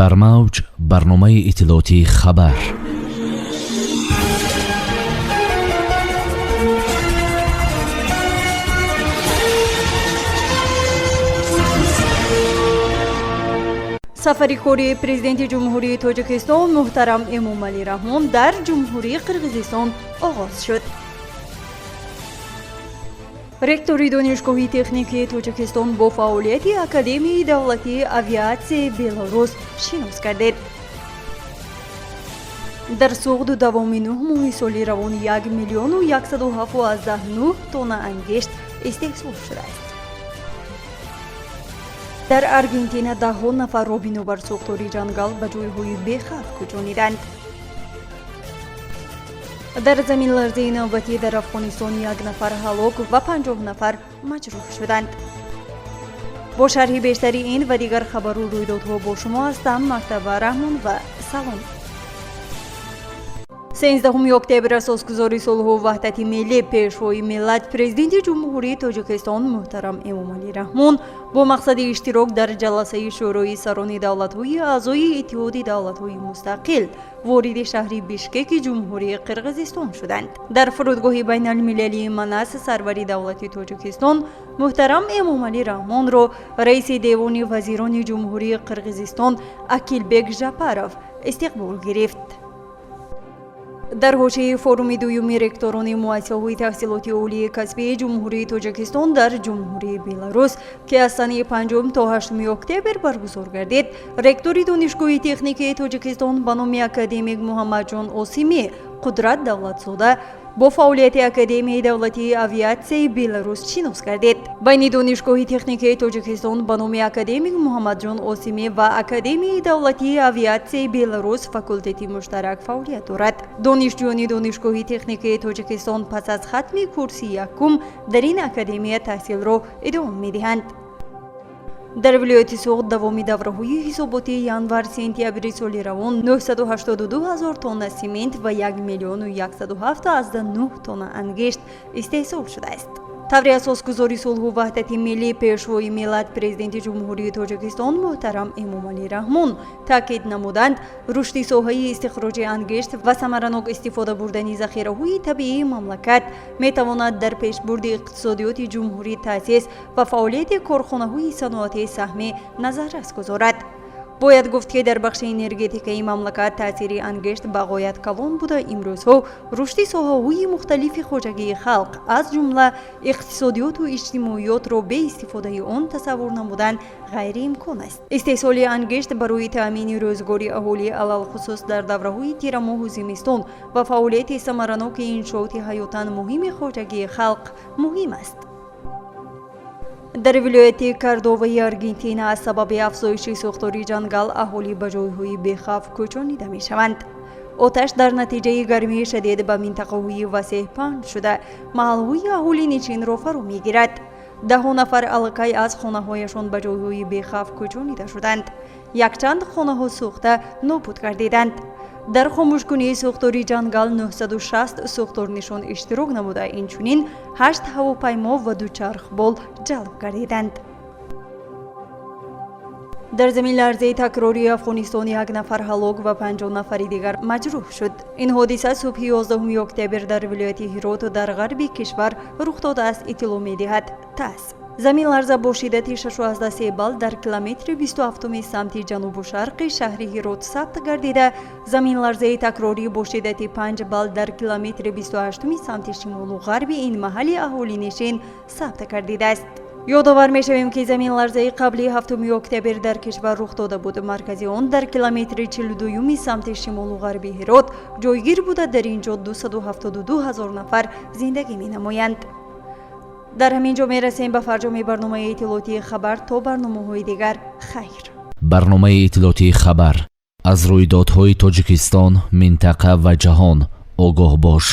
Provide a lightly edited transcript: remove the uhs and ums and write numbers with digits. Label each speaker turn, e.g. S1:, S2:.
S1: Дар мавҷ барномаи иттилоотии «Хабар».
S2: Сафари кории Президенти Ҷумҳурии Тоҷикистон муҳтарам Эмомалӣ Раҳмон дар Ҷумҳурии Қирғизистон оғоз шуд. Ректори Донишгоҳи техникии Тоҷикистон бо фаъолияти Академияи давлатии авиатсияи Беларус шинос гардид. Дар Суғду давоми 9 моҳи соли равон 1 107,9 тонна ангишт истеҳсол шудааст. Дар Аргентина даҳҳо нафарро бинобар сӯхтори ҷангал ба ҷойҳои бехавф кӯчониданд. Дар заминларзаи навбатӣ дар Афғонистон як нафар ҳалок ва 50 нафар маҷрӯҳ шуданд. Бо шарҳи бештари ин ва дигар хабару рӯйдодҳо бо шумо ҳастам, Мартаба Раҳмонова. Салом. 13 октябр асосгузори сулҳу ваҳдати миллӣ, Пешвои миллат, Президенти Ҷумҳурии Тоҷикистон муҳтарам Эмомалӣ Раҳмон бо мақсади иштирок дар ҷаласаи Шӯрои сарони давлатҳои аъзои Иттиҳоди давлатҳои мустақил вориди шаҳри Бишкеки Ҷумҳурии Қирғизистон шуданд. Дар фурудгоҳи байналмилалии Манас сарвари давлати Тоҷикистон муҳтарам Эмомалӣ Раҳмонро раиси Девони вазирони Ҷумҳурии Қирғизистон Акилбек Жапаров истиқбол гирифт. Дар ҳошияи форуми дуюми ректорони муассисаҳои таҳсилоти олии касбии Ҷумҳурии Тоҷикистон дар Ҷумҳурии Беларус, ки аз санаи 5 то 8 октябр баргузор гардид, ректори Донишгоҳи техникии Тоҷикистон ба номи академик Муҳаммадҷон Осимӣ Қудрат Давлатзода бо фаъолияти Академияи давлатии авиатсияи Беларус шинос гардид. Байни Донишгоҳи техникии Тоҷикистон ба номи академик Муҳаммадҷон Осимӣ ва Академияи давлатии авиатсияи Беларус факултети муштарак фаъолият дорад. Донишҷӯёни Донишгоҳи техникии Тоҷикистон пас аз хатми курси якум дар ин академия таҳсилро идома медиҳанд. Дар вилояти Суғд давоми давраҳои ҳисоботии январ сентябри соли равон 982 ҳазор тонна симент ва 1 107,9 тонна ангишт истеҳсол шудааст. Таври асосгузори сулҳу ваҳдати миллӣ, Пешвои миллат, Президенти Ҷумҳурии Тоҷикистон муҳтарам Эмомалӣ Раҳмон таъкид намуданд, рушди соҳаи истихроҷи ангишт ва самаранок истифода бурдани захираҳои табиии мамлакат метавонад дар пешбурди иқтисодиёти ҷумҳурӣ, таъсис ва фаъолияти корхонаҳои саноатӣ саҳми назаррас гузорад. Бояд гуфт, ки дар бахши энергетикаи мамлакат таъсири ангишт ба ғоят калон буда, имрӯзҳо рушди соҳаҳои мухталифи хоҷагии халқ, аз ҷумла иқтисодиёту иҷтимоиётро бе истифодаи он тасаввур намудан ғайриимкон аст. Истеҳсоли ангишт барои таъмини рӯзгори аҳолӣ, алалхусус дар давраҳои тирамоҳу зимистон, ва фаъолияти самараноки иншооти ҳаётан муҳими хоҷагии халқ муҳим аст. Дар вилояти Кардоваи Аргентина аз сабаби афзоиши сӯхтори ҷангал аҳолӣ ба ҷойҳои бехавф кӯчонида мешаванд. Оташ дар натиҷаи гармии шадид ба минтақаҳои васеъ паҳн шуда, маҳалҳои аҳолинишинро фаро мегирад. Даҳо нафар аллакай аз хонаҳояшон ба ҷойҳои бехавф кӯчонида шуданд. Якчанд хонаҳо сӯхта нобуд гардиданд. Дар хомӯшкунии сӯхтори ҷангал 960 сӯхторнишон иштирок намуда, инчунин ҳашт ҳавопаймо ва ду чархбол ҷалб гардиданд. Дар заминларзаи такрории Афғонистон як нафар ҳалок ва 50 нафари дигар маҷрӯҳ шуд. Ин ҳодиса субҳи 11 октябр дар вилояти Ҳирот дар ғарби кишвар рух додааст, иттилоъ медиҳад ТАСС. Заминларза бо шиддати 6,3 балл дар километри 27 самти ҷанубу шарқи шаҳри Ҳирот сабт гардида, заминларзаи такрорӣ бо шиддати 5 балл дар километри 28 самти шимолу ғарби ин маҳалли аҳолинишин сабт гардидааст. Ёдовар мешавем, ки заминларзаи қабли 7 октябр дар кишвар рух дода буд. Маркази он дар километри 42 самти шимолу ғарби Ҳирот ҷойгир буда, дар ин ҷо 272 ҳазор нафар зиндагӣ менамоянд. Дар ҳамин ҷо мерасем ба фарҷоми барномаи иттилоотии «Хабар». То барномаҳои дигар, хайр.
S1: Барномаи иттилоотии «Хабар». Аз рӯйдодҳои Тоҷикистон, минтақа ва ҷаҳон огоҳ бош.